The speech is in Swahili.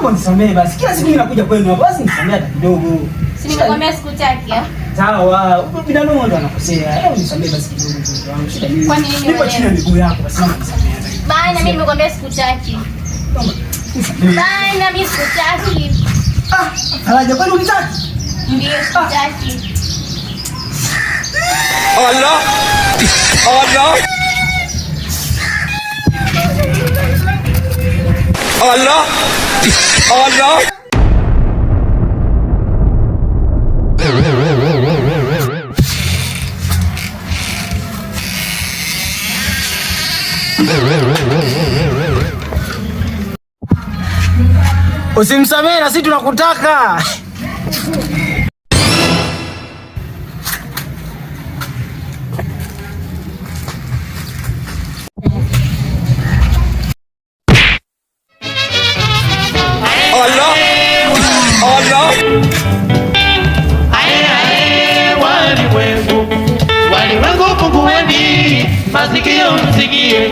Naomba unisamehe basi. Kila siku mimi nakuja kwenu hapa, basi nisamehe hata kidogo. Si nimekwambia sikutaki ah? Sawa, binadamu ndo anakosea. Hebu nisamehe basi kidogo mtoto wangu. Shida nini? Kwa nini Nipo wewe? chini ya miguu yako basi naomba nisamehe. Bana, mimi nimekwambia sikutaki. Naomba nisamehe. Bana, mimi sikutaki. Ah, Faraja kwani unitaki? Ndio sikutaki. Allah! Allah! Allah! Allah! Usimsamehe na sisi tunakutaka. Allah! Allah! Ae, ae, walimwengu, walimwengu fungueni masikio msikie.